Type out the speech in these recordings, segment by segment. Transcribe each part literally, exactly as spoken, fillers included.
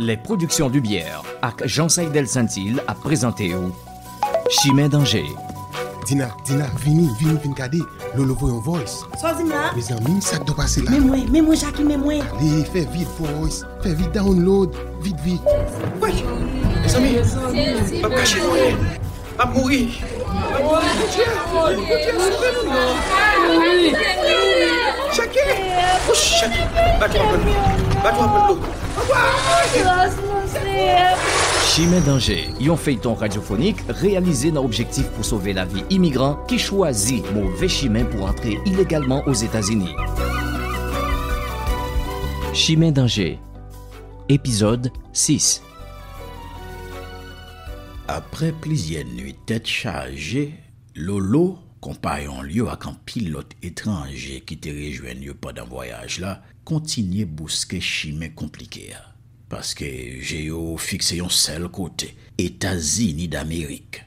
Les Productions Lumière ak Jean Saïdel Saintil ap prezante w Chimen Danje. Dina, Dina, vini, vini, vin gade. Lolo voye yon voice. Sa w di m la? Mezanmi, sa k dwe pase la? Men mwen, men mwen, Jackie, men mwen. Ale, fè vit, voice. Fè vit, download. Vit, vit. Woy! Mezanmi, m ap kache mwen. M ap mouri. M ap mouri. Bondye, Bondye, sove nou non. Jackie! Wouch, Jackie! Bat w anpil. Bat w anpil dlo. Chimen Danje, yon feyton radyofonik reyalize nan objektif pou sove lavi imigran ki chwazi move chimen pou antre ilegalman Ozetazini. Chimen Danje, epizòd sis. Apre plizyè nuit tèt chaje, Lolo, konpayon l yo ak anpil lòt etranje ki te rejwenn yo pandan vwayaj la, kontinye bouske chimen konplike a. Paske je yo fikse yon sèl kote, Etazini Damerik.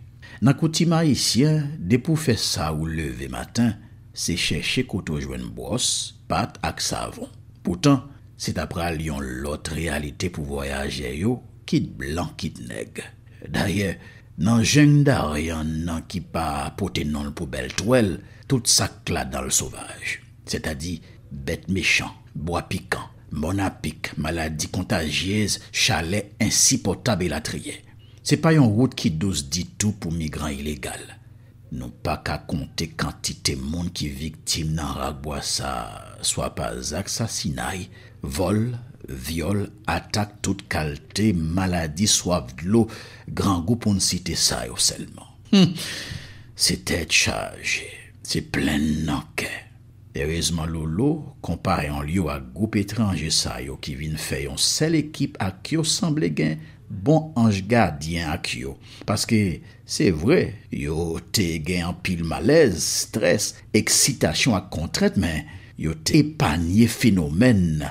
Nan koutim ayisyen, depi w fè sa ou leve maten, se chèche kote w jwenn bwòs, pat ak savon. Poutan, se ta pral yon lòt reyalite pou vwayajè yo, kit blan, kit nèg. Dayè, nan jeng Daryann nan ki pa pote non l pou bèl twèl, tout sa k ladan l sovaj. Sètadi, bèt mechan, bwa pikan, mòn apik, maladi kontajyez, chalè ensipòtab elatriye. Se pa yon wout ki dous ditou pou migran ilegal. Nou pa ka konte kantite moun ki viktim nan rakbwa sa, swa pa zak sasinay, vòl, vyòl, atak tout kalte, maladi, swaf dlo, grangou pou n site sa yo sèlman. Hum! Se tèt chaje, se plenn nan kè. Erezman Lolo, konpayon l yo ak gwoup etranje sa yo ki vin fè yon sèl ekip ak yo sanble gen bon anj gadyen ak yo. Paske, se vre, yo te gen anpil malèz, estrès, eksitasyon ak kontrent, men yo te epanye fenomèn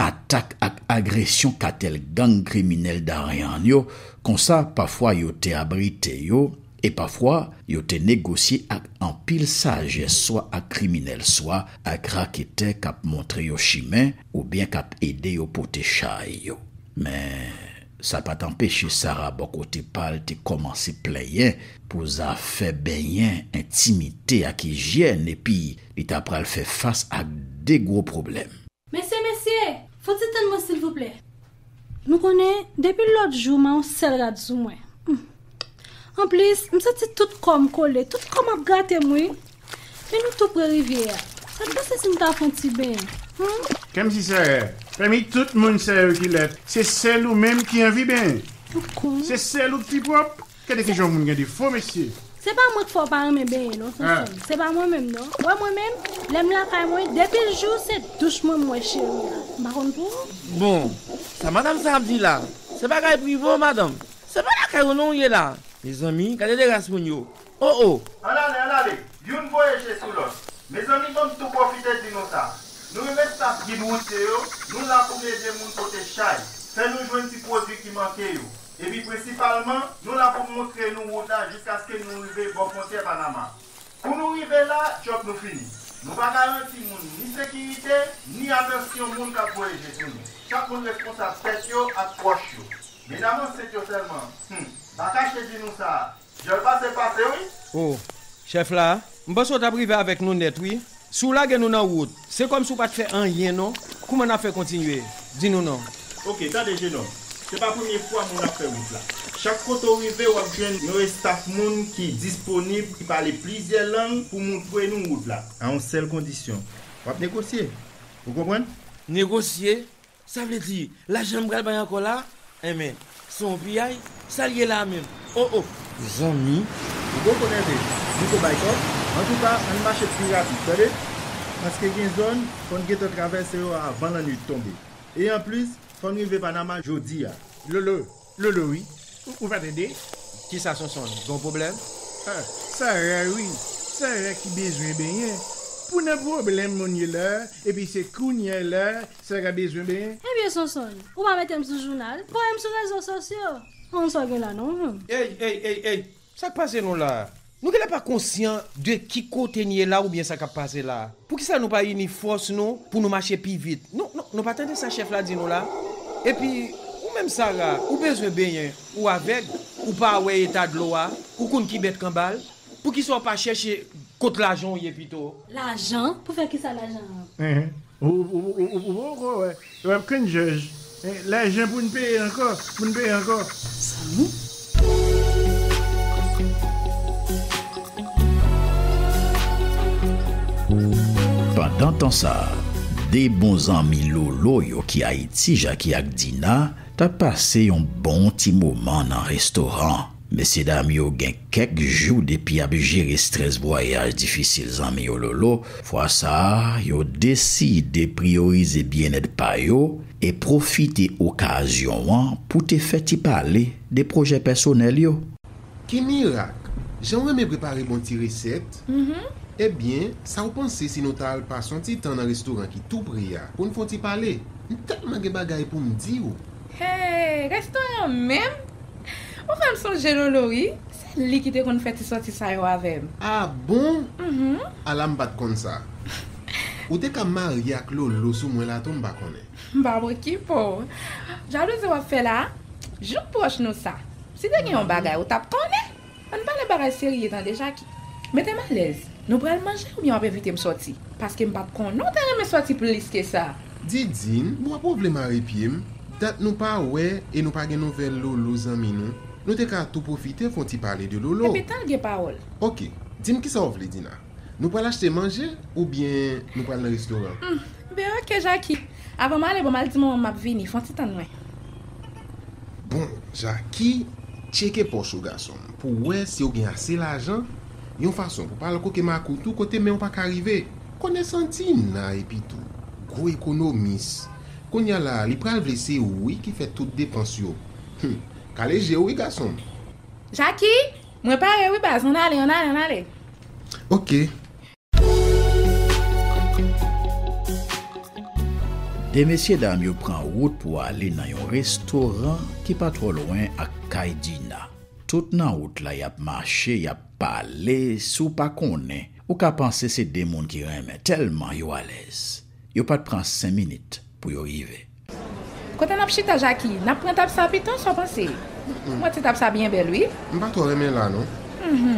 atak ak agresyon katèl gang kriminèl Daryann yo, konsa, pafwa yo te abrite yo, e pafwa, yo te negosye ak anpil sajès, swa ak kriminèl, swa ak raketè k ap montre yo chimen, oubyen k ap ede yo pote chay yo. Men, sa pa t anpeche Sara bò kote pa l te kòmanse plenyen pou zafè benyen, entimite ak ijyèn, epi li ta pral fè fas ak de gwo pwoblèm. Mesye, mesye, fouti tann mwen silvouplè. Nou konnen, depi lòt jou, m a yon sèl rad sou mwen. Hmm. Anplis, m santi tout kò m kole, tout kò m ap grate m, wi. Men nou tou pre rivyè a. Sa t pase si m ta fè yon ti benyen? Hmm? Kèm si sè, pèmi tout moun sè yo ki lèd. Se sèl ou menm ki anvi benyen. Ou kon. Se sèl ou ki pi pwòp. Gade kijan moun gen defo, mesye. Se pa mwen k fè w pa renmen benyen non, Sonson. Se pa mwen menm non. Ou wè mwen menm, lè m lakay mwen, depi l jou, se douch mwen m wè cheri a. M pa konn pou ou. Bon, sa madanm sa ap di la, se bagay prive w, madanm. Se pa lakay ou non ou ye la. Mezanmi, gade de ras moun yo. O, o. Ann ale, ann ale. Youn voye je sou lòt. Mezanmi, ban m tou pwofite di nou sa. Nou menm estaf gid woutye yo, nou la pou n ede moun pote chay, fè nou jwenn ti pwodui ki manke yo. Epi prensipalman, nou la pou n montre nou wout la jiskaske nou rive bò fwontyè Panama. Kou nou rive la, djòb nou fini. Nou pa garanti moun ni sekirite, ni atansyon moun k ap voye je sou nou. Chak moun responsab tèt yo ak pwòch yo. Medam ansent yo sèlman, hmm, m pa kache di nou sa, dyòl pase pase wi. O, chèf la, m panse w t ap rive avèk nou nèt wi. Si w lage nou nan wout, se kòmsi w pa t fè anyen non. Kouman n ap fè kontinye? Di nou non. Oke, tande jenòm, se pa premye fwa moun ap fè wout la. Chak kote w rive, w ap jwenn yon estaf moun ki disponib, ki pale plizyè lang pou montre nou wout la. A yon sèl kondisyon, w ap negosye. Ou konprann? Negosye? Sa vle di, lajan m pral bay ankò la? Enben, se yon piyay, sa l ye la a menm? O, o! Zanmi, ou poko nève, nou ko bay kòb. Antouka, ann mache pi rapid, tande? Paske gen zòn, fò n gentan travèse yo avan lannwit tonbe. E anplis, fò n rive Panama jodi a. Lolo, Lolo wi. Ou, ou pa tande? Kisa Sonson? Gon pwoblèm? Ah, Sara wi. Sara ki bezwen benyen. Pou nan pwoblèm moun ye la, epi se kounye a la, Sara bezwen benyen. Ebyen Sonson, ou pa mete m sou jounal, voye m sou rezo sosyo. An sa w gen la non, humm. Ey, ey, ey, ey! Sa k pase nou la a? Nou genlè pa konsyan de ki kote n ye la oubyen sa k ap pase la a. Poukisa nou pa ini fòs nou pou nou mache pi vit? Nou, nou, nou pa tande sa chèf la di nou la? Epi, ou Ou menm Sara, ou bezwen benyen, ou avèg, ou pa wè eta dlo a, ou konn ki bèt k anba l? Poukisa w pa chèche kot lajan w ye pito? Lajan? Pou fè kisa lajan an? Ou poko wè. Wè m konn jèj. Lajan pou n peye ankò. Pou n peye ankò. Samy? Pandan tan sa a, de bon zanmi Lolo yo ki Ayiti, Jaki ak Dina, t ap pase yon bon ti moman nan restoran. Mesyedam yo gen kèk jou depi y ap jere estrès vwayaj difisil zanmi yo Lolo. Fwa sa a, yo deside priyorize byennèt pa yo e pwofite okazyon an pou te fè ti pale de pwojè pèsonèl yo. Ki mirak! Jan w renmen prepare bon ti resèt! Ebyen, sa w panse si nou ta al pase yon ti tan nan restoran ki tou pre a pou n fè yon ti pale? M tèlman gen bagay pou m di w! Hey, restoran menm? Ou fè m sonje Lolo wi. Se li ki te konn fè ti sòti sa yo avè m. Ah bon? Ala m pa t konn sa. Ou te ka marye ak Lolo sou mwen la tou m pa konnen. M p ap okipe w. Jalouzi w ap fè la a? Jouk pwòch nou sa. Si te gen yon bagay ou t ap konnen. Ann pale bagay serye tande Jaki. Mete m alèz. Nou pral manje oubyen w ap envite m sòti? Paske m pa t konnen w te renmen sòti plis ke sa. Didine, bon w ap wovle mare pye m. Dat nou pa wè e nou pa gen nouvèl Lolo zanmi nou. Nou te ka tou pwofite fè yon ti pale de Lolo. Epi tan l gen pawòl. Oke. Di m kisa w vle Dina? Nou pral achte manje oubyen nou pral nan restoran? Hmm, ben oke Jaki. Avan m ale bon m al di manman m m ap vini, fè yon ti tann mwen. Bon, Jaki, tcheke pòch ou gason m pou w wè si w gen ase lajan, yon fason pou w pa al koke makout ou kote men w pa ka rive. Konnen santi na epitou, gwo ekonomis. Kounye a la a, li pral vle se ou wi ki fè tout depans yo. Hum, kale je w wi gason m. Jaki, mwen pare wi baz, ann ale, ann ale, ann ale. Oke. De mesyedam yo pran wout pou ale nan yon restoran ki pa twò lwen ak kay Dina. Tout nan wout la y ap mache, y ap pale, si w pa konnen, ou ka panse se de moun ki renmen tèlman yo alèz. Yo pa t pran senk minit pou yo rive. Kote n ap chita Jaki? N ap pran tab sa pito, sa w panse? M wè ti tab sa byen bèl wi. M pa twò renmen la non.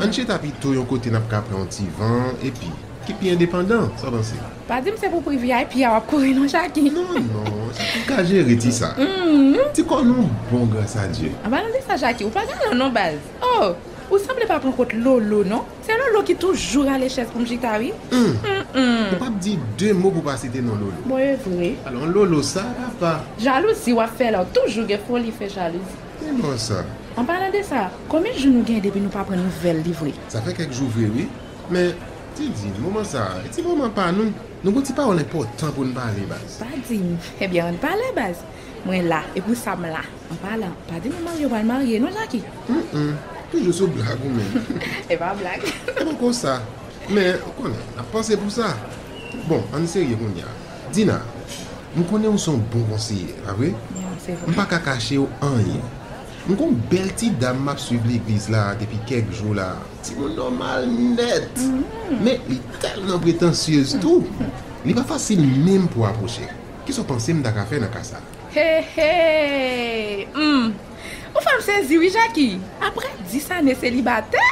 Ann chita pito yon kote n ap ka pran yon ti van epi ki pi endepandan, sa w panse? Pa di m se pou pri V I P a w ap kouri non Jaki. Non non, Jaki ka jere ti sa. Ti kò nou bon gras a Dye. An palan de sa Jaki, ou pa galan non baz. Oh! Ou sanble pa pran kot Lolo non. Se Lolo ki toujou rale chèz pou m chita wi. Hum, hum, hum. Ou p ap di de mo pou w pa site non Lolo. Bon e vre. Alon Lolo sa papa. Jalouzi w ap fè la w toujou gen foli fè jalouzi. Men bon sa. An palan de sa, konbyen jou nou gen depi nou pa pran nouvèl li vre? Sa fè kèk jou vre wi. Men, Didine, moman sa a, e ti moman pa nou. Nou gen ti pawòl enpòtan pou n pale baz. Pa di m. Ebyen ann pale baz. Mwen la, e pou sa m la. An palan, pa di nou marye w pral marye non Jaki. Hum, hum. Toujou sou blag ou menm. E pa blag. E poko sa. Men, ou konnen, n ap panse pou sa. Bon, ann serye kounye a. Dina, m konnen ou se yon bon konseye, pa vre? M pa ka kache w anyen. M gen yon bèl ti dam m ap swiv legliz la depi kèk jou la. Timoun nòmal nèt. Men, li tèlman pretansyez tou. Li pa fasil menm pou apwoche. Kisa w panse m ta ka fè nan ka sa a? He he! Hum! Ou fè m sezi wi Jaki! Apre dis ane selibatè?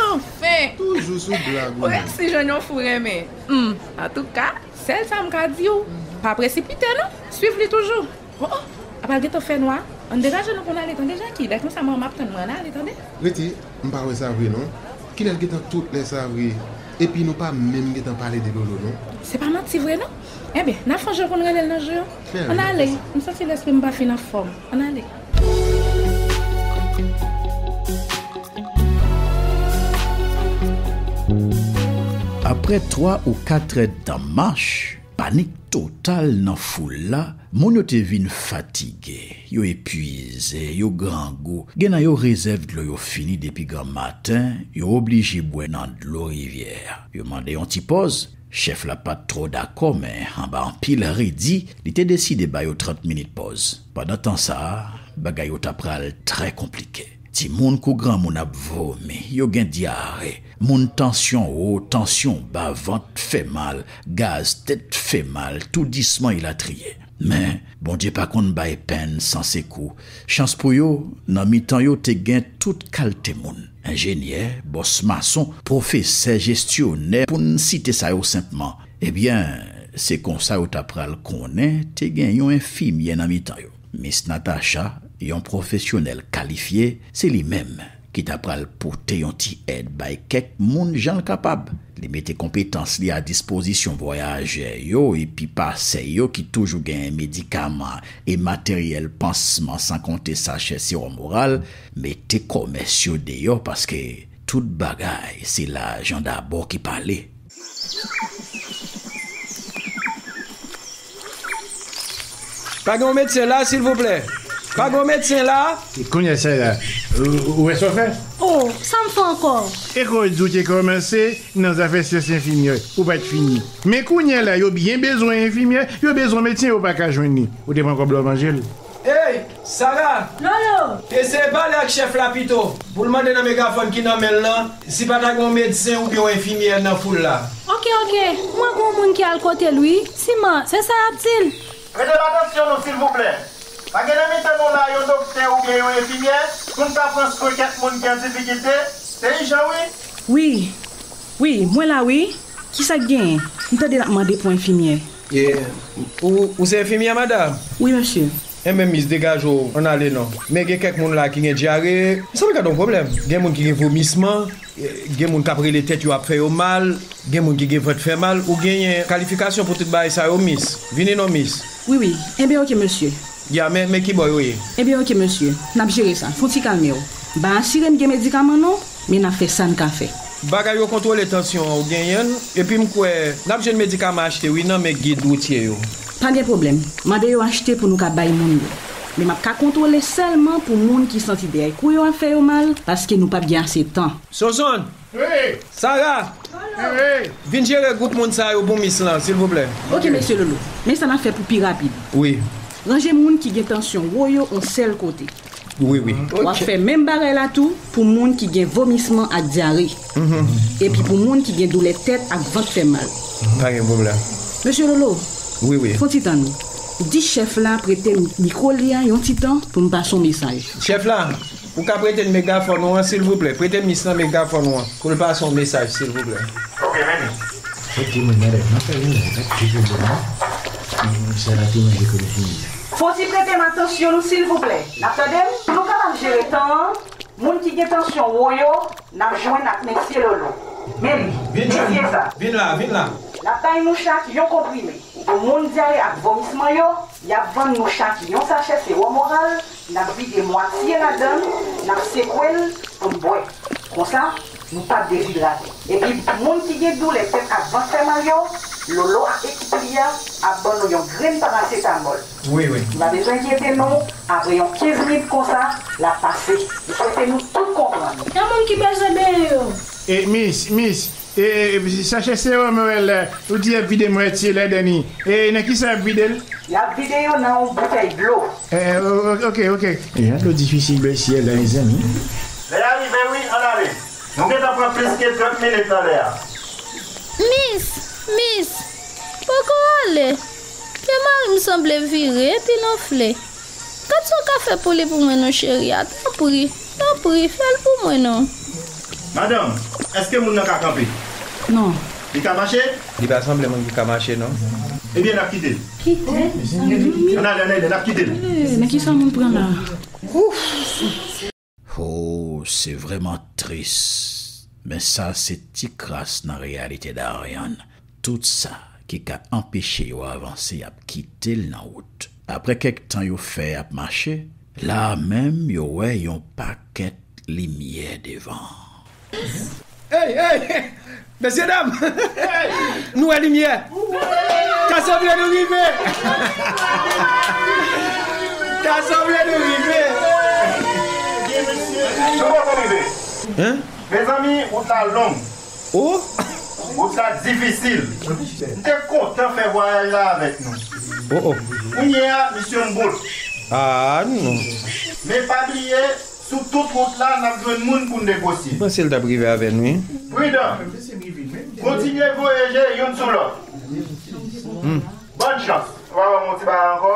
Anfen! Toujou sou blag ou menm. Ou resi jwenn yon fou renmen. Hum! Antouka, sèl sa m ka di w, pa presipite non, swiv li toujou. Oh oh! Apral gentan fè nwa. Ann degaje nou pou n ale tande Jaki. Lè konsa mwen m ap tann mwen, ann ale tande. Rete, m pa wè sa vre non. Kilè l gentan tout lè sa vre? Epi nou pa menm gentan pale de Lolo non. Se pa manti vre non. Enben, n ap fè yon jan pou n rele l nan jou yo. Ann ale, m santi lespri m pa fin anfòm. Ann ale. Apre twa ou kat èdtan mach, panik total nan foul la, moun yo te vin fatige, yo epwize, yo grangou, gen nan yo rezèv dlo yo fini depi granmaten, yo oblije bwè nan dlo rivyè a. Yo mande yon ti pòz, chèf la pa t twò dakò men anba anpil redi, li te deside ba yo trant minit pòz. Pandan tan sa a, bagay yo ta pral trè konplike. Timoun kou granmoun ap vomi, yo gen dyare, moun tansyon wo, tansyon ba, vant fè mal, gaz, tèt fè mal, toudisman elatriye. Men, Bondye pa konn bay penn san sekou. Chans pou yo, nan mitan yo te gen tout kalte moun. Enjenyè, bòs mason, pwofesè, jestyonè, pou n site sa yo senpman. Ebyen, se konsa yo ta pral konnen te gen yon enfimyè nan mitan yo. Miss Natacha, yon pwofesyonèl kalifye, se li menm ki ta pral pote yon ti èd bay kèk moun jan l kapab. Li mete konpetans li a dispozisyon vwayajè yo epi pasè yo ki toujou genyen medikaman e materyèl pansman, san konte sachè sewòm oral, mete kòmès yo deyò, paske tout bagay se lajan dabò ki pale. Pa gen yon medsen la, silvouplè? Pa gen yon medsen la? E kounye a sa la, ou, ou wè sa w fè? Oh, sa m fè ankò? E kò di w te kòmanse nan zafè syans enfimyè, ou pa t fini. Men kounye a la, yo byen bezwen enfimyè, yo bezwen medsen, yo pa ka jwenn li. Ou te pran kòb la w manje l? Ey, Sara! Lolo! Eseye pale ak chèf la pito, pou l mande nan megafòn ki nan men l lan, si pa ta gen yon medsen oubyen yon enfimyè nan foul la. Oke, oke, m wè gen yon moun ki al kote l wi. Siman, se sa y ap di l. Prete atansyon nou, silvouplè. Pa gen nan mitan nou la yon doktè oubyen yon enfimyè pou n ka pran swen kèk moun ki an difikilte? Se ijan, wi. Wi, wi, mwen la, wi. Kisa k genyen? M tande n ap mande pou enfimyè. E, ou, ou se enfimyè, madanm? Wi, mesye. Enben, mis, degaje w, ann ale non. Men gen kèk moun la ki gen dyare. Sa pa gade yon pwoblèm. Gen moun ki gen vomisman. Gen moun k ap rele tèt yo ap fè yo mal, gen moun ki gen vant fè mal, ou genyen kalifikasyon pou tout bagay sa yo, mis. Vini non, mis. Wi, wi. Enben, oke, mesye. Ya, men, men kibò yo ye? Enben, oke, mesye. N ap jere sa. Fè yon ti kalme w. M pa asire m gen medikaman non, men n ap fè sa n ka fè. Bagay yo kontwole tansyon an ou genyen l, epi m kwè n ap jwenn medikaman achte wi nan men gid woutye yo. Pa gen pwoblèm. Mande yo achte pou nou ka bay moun yo. Men m ap ka kontwole sèlman pou moun ki santi dèyè kou yo ap fè yo mal, paske nou p ap gen ase tan. Sonson! Wi! Sara! Wi, wi! Vin jere gwoup moun sa yo pou mis lan, silvouplè. Oke, mesye Lolo. Men sa n ap fè pou pi rapid. Wi. Ranje moun ki gen tansyon wo yo yon sèl kote. Wi, wi. W ap fè menm bagay la tou pou moun ki gen vomisman ak dyare. Epi pou moun ki gen doulè tèt ak vant fè mal. Pa gen pwoblèm. Mesye Lolo, wi, wi. Fè yon ti tann. Di chèf la prete m mikwo li a yon ti tan pou m pase yon mesaj. Chèf la, ou ka prete n megafòn ou an, silvouplè? Prete mis lan megafòn ou an pou l pase yon mesaj, silvouplè. Oke, men li. Fò ti mwen, madanm, nan fè yon lè, pa t toujou bon, non? Sa la te manje kote fini. Fò ti prete m atansyon nou, silvouplè. N ap tande m? Pou nou kapab jere tan an, moun ki gen tansyon wo yo, n ap jwenn ak mesye Lolo. Men li, mesye sa. Vin la, vin la. N ap bay nou chak yon konprime. Pou moun dyare ak vomisman yo, y ap vann nou chak yon sachè sewòm oral, n ap vide mwatye ladan l, n ap sekwe l pou n bwè. Konsa, nou p ap dezidrate. Epi, moun ki gen doulè tèt ak vant fè mal yo, Lolo ak ekip li a ap ban nou yon grenn parasetamòl. Wi, wi. Nou pa bezwen enkyete nou, apre yon kenz minit konsa, l ap pase. M swete nou tout konprann. Nan moun ki bezwen benyen yo. E, mis, mis, E, e, e, sachè sewòm yo wè la, ou di y ap vide mwatye ladan li. E, nan kisa y ap vide l? Y ap vide yo nan yon boutèy dlo. E, e, o-, o-, oke, oke. E, dlo difisil bèsye la, mezanmi. Lè a rive wi, ann ale. Nou gentan pran plis ke trant minit nan lè a. Mis, mis, poko ale. Pye mari m sanble vire epi l anfle. Gad sa w ka fè pou li pou mwen non cheri a, tanpri, tanpri, fè l pou mwen non. Madanm, èske moun nan ka kanpe? Non. Li ka mache? Li pa sanble moun ki ka mache non. Ebyen, n ap kite l. Kite? Ann ale, ann ale, n ap kite l. Eh, nan kisa moun pran la? Ouf! Oh, se vrèman tris. Men sa se ti kras nan reyalite Darian. Tout sa ki ka anpeche yo avanse, y ap kite l nan wout. Apre kèk tan yo fè ap mache, la a menm yo wè yon pakèt limyè devan. Hey, hey! Mesyedam, nou wè limyè. Ka sanble nou rive. Ka sanble nou rive. Nou poko rive. Hein? Mezanmi, wout la long. Oh? Wout la difisil. M te kontan fè vwayaj la avèk nou. Oh, oh. Kounye a, misyon bout. Ah, non. Men pa bliye, sou tout wout la, n ap jwenn moun pou n negosye. M panse l t ap rive avè n, wi. Pridan. Kontinye voye je youn sou lòt. Hmm. Bòn chans. Ou pa ban m yon ti bagay ankò?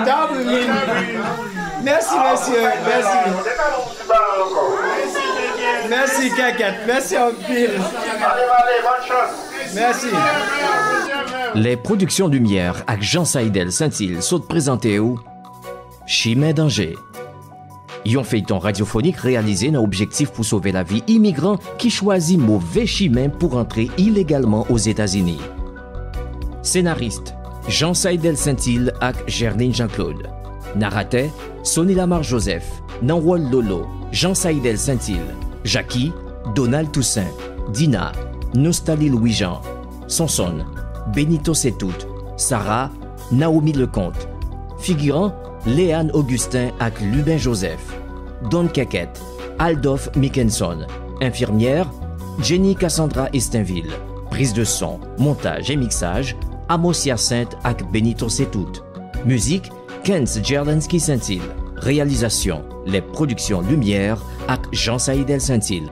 Tanpri, Mimi. Mèsi, mesye. Mèsi. Mèsi, Kèkèt. Mèsi anpil. Mèsi. Les Productions Lumière ak Jean Saïdel Saintil sot prezante w Chimen Danje. Yon feyton radyofonik reyalize nan objektif pou sove lavi imigran ki chwazi move chimen pou rantre ilegalman Ozetazini. Senaris, Jean Saïdel Saintil ak Gerline Jean-Claude. Naratè, Sony Lamar Joseph, nan wòl Lolo, Jean Saïdel Saintil, Jackie, Donald Toussaint, Dina, Nostali Louis Jean, Sonson, Benito Setout, Sarah, Naomi Leconte. Figiran, Léane Augustin ak Lubin Joseph. Don Kèkèt, Aldolphe Mickenson. Enfimyè, Jenny Cassandra Estenville. Priz de son, montaj e miksaj, Amos Hyacinthe ak Benito Setout. Mizik, Kens Gerlansky Saintil. Reyalizasyon, Les Productions Lumière ak Jean Saïdel Saintil.